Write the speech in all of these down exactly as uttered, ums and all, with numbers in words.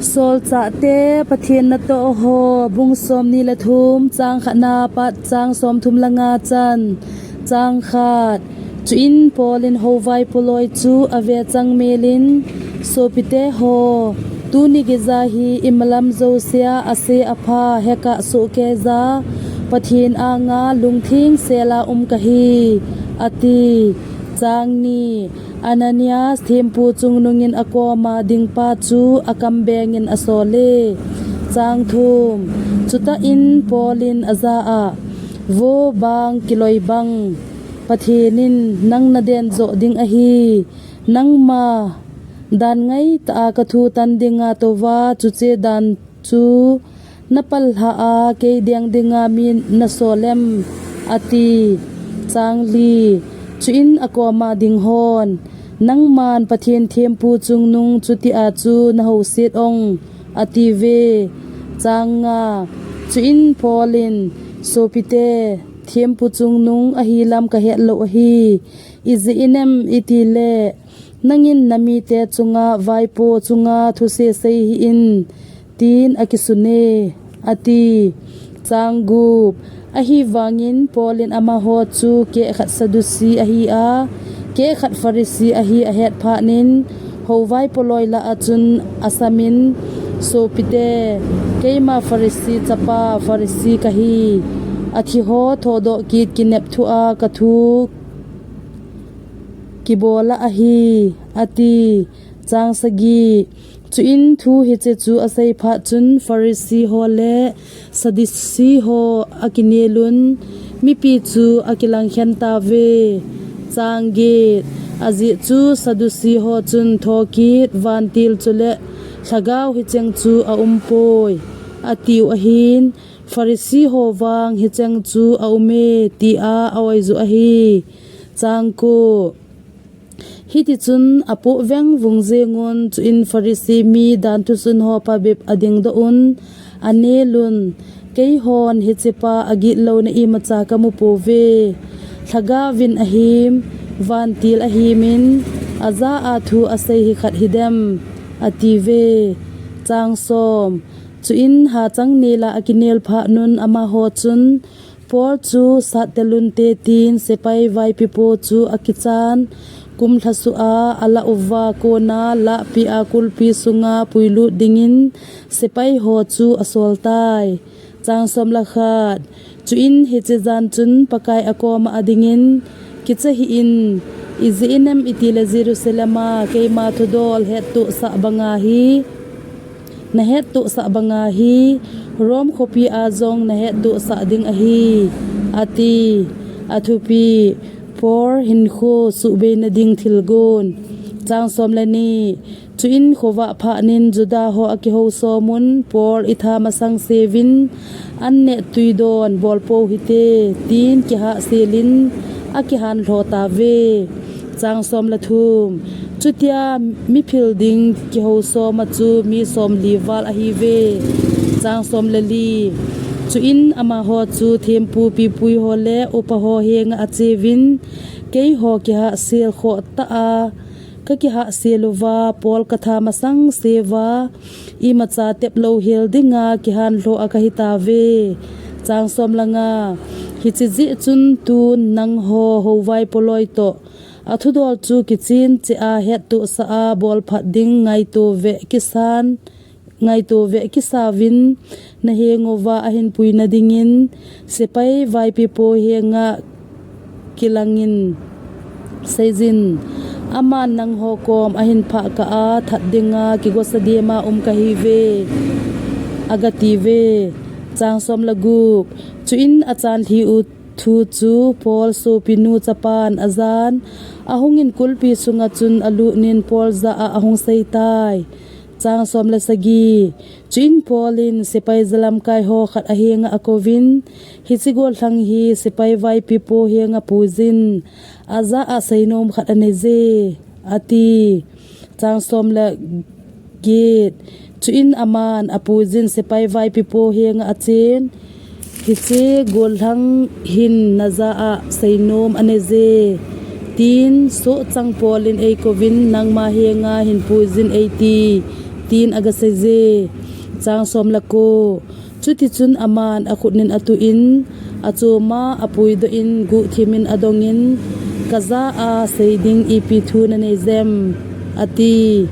Solchahte Pathen natoh ho, bung somni le thum, chang khatna pat chang somthum le nga chan. Chang khat. Chuin Paul in hovaipo loi chu avechang melin, Sopite ho, tuni geija hi imalam jousea ase apha hekah sohkeija Pathen anga lungthengsela um kahi, ati. Chang ni. Ananias thempu chungnungin akoma dingpa chu akambengin asole. Chang thum. Chutah in Paul in ajah a, Vo bang kiloi bang, Pathen in nang naden joh ding ahi. Nangma dan ngaitah a kathu tan dinga touva, chuche dan chu napallhah a, kei deng dinga mi nasol em, ati. Chang li. Chuin akoma ding hon, Nangman Pathen thempu chungnung chutia chu nahouset ong, atiuve. Chang nga. Chuin Paul in, Sopite, thempu chungnung ahi lam kahet lou ahi. Ijeh inem itile, nangin namite chunga vaipo chunga thusei sei hih in, tin akisune, ati. Chang gup. Ahivangin Paul in amaho chu keh khat Sadducee ahi a, keh khat Pharisee ahi ahet phat in, hovaipo loi lah a chun asamin, Sopite, keima Pharisee chapa Pharisee kahi. Athiho thodoh kit kinep thua kathu kibola ahi, ati. Chang sagi. Chuin thu hiche chu asei phat chun Pharisee ho le Sadducee ho akinelun, mipi chu akilangkhen tauve. Chang get. Ajeh chu Sadducee ho chun thokit, vantil chule lhagao hicheng chu aumpoi, atiu ahin, Pharisee ho vang hicheng chu aume, tia a-oiju ahi. Chang ko. Hitichun apoh vengvung jengun, chuin Pharisee mi danthusun ho phabep adingdoh un, anelun, Keihon hichepa agitlouna imacha kamupouve. Lhagaovin ahim, vantil ahimin, ajah a thu asei hi khat hidem, atiuve. Chang som. Chuin hachang nela akinel phat un amaho chun, Paul chu sattelunte tin sepai vaipipo chu akichan, kum lhasuh a alah uva kona lahpi a kulpi sunga puilut dingin sepai ho chu asoltai. Chang som le khat. Chuin hiche jan chun Pakai akoma adingin, Kicha hih in, ijeh inem itile Jerusalem a keima thudol hettohsah banga hi, nahettohsah banga hi, Rome khopi a jong nahettohsah ding ahi, ati. Athupi. Paul hinkho suhbeina ding thilgon. Chang som le ni. Chuin khovah phat in Juda ho akihousomun, Paul itha masang seuvin, anneh tuidon bolpou hite, tin kihahselin akihanlho tauve. Chang som le thum. Chutia miphil ding kihousoma chu mi somli val ahiuve. Chang som le li. Chuin amaho chu thempu pipui ho le upa ho henga acheuvin, Keiho kihahsel khoh tah a kakihahsel uva, Paul katha masang seuva, imacha tep louhel dinga kihanlhoh a kahitauve. Chang som le nga. Hiche jeh chun tun nangho hovaipo loi toh, athudol chu kichen cheh a hettohsah a bolphat ding ngaito veh kisan, ngaito veh kisauvin, naheng uva ahinpuina dingin sepai vaipipo henga kilangin seijin, Aman nangho kom ahinphah kah a that dinga kigosa dema um kahiuve, agatiuve. Chang som le gup. Chuin achan lhi u thu chu Paul sopinu chapan ajan, ahungin kulpi sunga chun alutnin Paul jah a ahung seitai. Chang som le sagi. Chuin Paul in sepai jalamkai ho khat ahenga akouvin, Hiche gollhang hi sepai vaipipo henga puijin, ajah a seinom khat aneije, ati. Chang som le get. Chuin aman apuijin sepai vaipipo henga achen, Hiche gollhang hin najah a seinom aneije, tin sohchang Paul in eikouvin nangma henga hinpuijin eiti, tin agaseiye. Chang som le ko. Chutichun aman akhutnin atuh in, achoma apuidoh in guhthimin adongin, kajah a seiding ipi thu nanei jem, ati.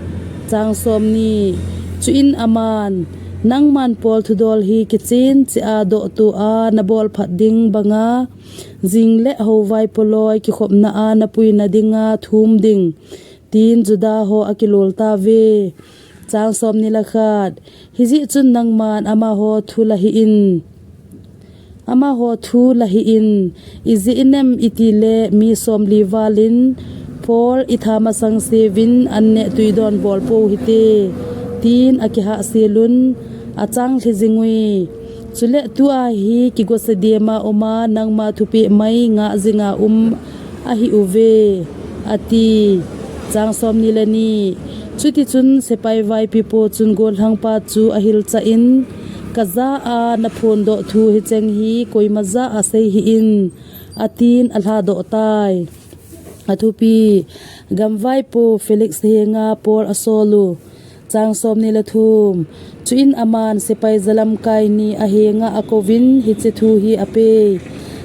Chang som ni. Chuin aman, nangman Paul thudol hi kichen cheh a dohtua nabol phat ding banga, jing le hovaipo loi kikhopna a napuina dinga thum ding, tin Juda ho akilol tauve. Chang som ni le khat. Hijeh chun nangman amaho thu lahih in, amaho thu lahih in, ijeh inem itile mi som li valin Paul itha masang seuvin an neh tuidon bolpou hite, tin akihah selun achang lhi jingui. Chule tua hi kigosa dema uma nangma thupeh mai ngah jinga um ahiuve, ati. Chang som ni le ni. Chutichun sepai vaipipo chun gollhangpa chu ahilchah in, kajah a naphondoh thu hicheng hi koima jah a seihih in, atin alhadoh tai. Athupi. Gamvaipo Felix henga Paul asolu. Chang som ni le thum. Chuin aman sepai jalamkai ni ahenga akouvin hiche thu hi apei.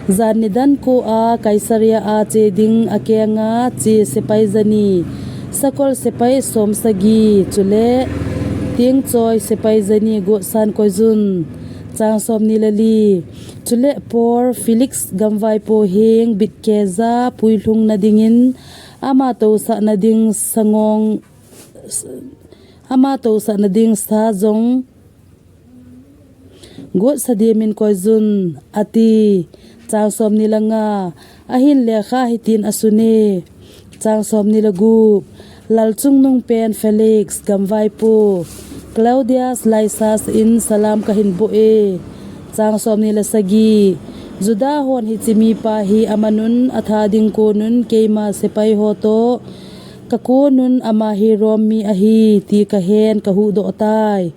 Jan nidan ko a Kaisaria a che ding akenga che sepai jani, sakol sepai som sagi, chule tengchoi sepai jani gotsan koijun. Chang som ni le li. Chule Paul Felix gamvaipo heng bitkeija puilhung nadingin ama tousah nading sangong, ama tousah nading sa jong gotsa dimin koijun, ati. Chang som ni le nga. Ahin lekha hitin asune. Chang som ni le gup. Lalchungnungpen Felix gamvaipo Claudius Lysias in salam kahin boh e. Chang som ni le sagi. Juda hon hiche mipa hi amanun atha ding konun keima sepai ho toh kakonun ama hi Rom mi ahi ti kahen kahuhdoh tai.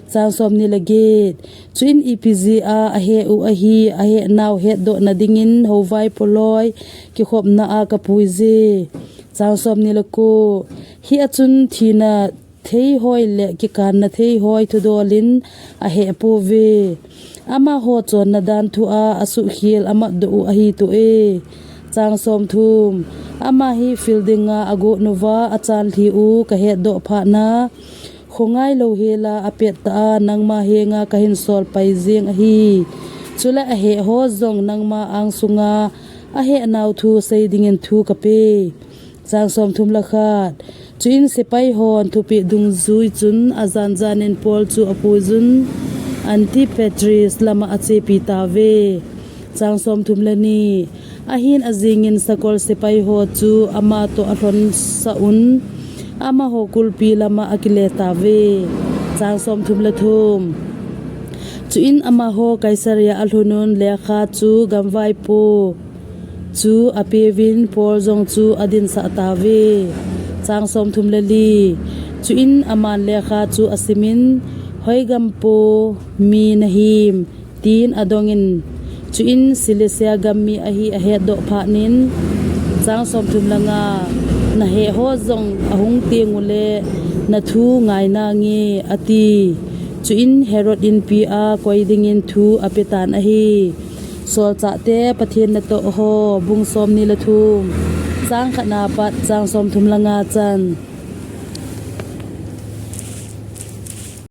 Chang som ni le get. Chuin ipi jeh a aheh u ahi, ahehnau hetdoh nadingin hovaipo loi kikhopna a kapuije. Chang som ni le ko. Hia chun thina theihoi le kikanna theihoi thudolin aheh pouve. Amaho chonna dan thu a asuhkhel amatdoh u ahi toh e. Chang som thum. Ama hi fil dinga agot uva achan lhi u kahetdoh phatna, khongai lou hela apet tah a nangma henga kahin sol pai jeng ahi. Chule aheh ho jong nangma angsunga ahehnau thu sei dingin thu kapei. Chang som thum le khat. Chuin sepai hon thupeh dungjui chun ajan janin Paul chu apuijun Antipatris lama achepi tauve. Chang som thum le ni. Ahin ajingin sakol sepai ho chu ama toh alhonsah un, amaho kulpi lama akile tauve. Chang som thum le thum. Chuin amaho Kaisaria alhunun lekha chu gamvaipo chu apeuvin Paul jong chu adinsah tauve. Chang som thum le li. Chuin aman lekha chu asimin, hoigampo mi nahim, tin adongin, chuin Cilicia gam mi ahi ahetdoh phatnin, chang som thum le nga. Naheh ho jong ahung teng ule nathu ngai nange, ati. Chuin Herod inpi a koi dingin thu apetan ahi. Solchahte Pathen natoh ho, bung som ni le thum, chang khat na pat chang som thum le nga chan.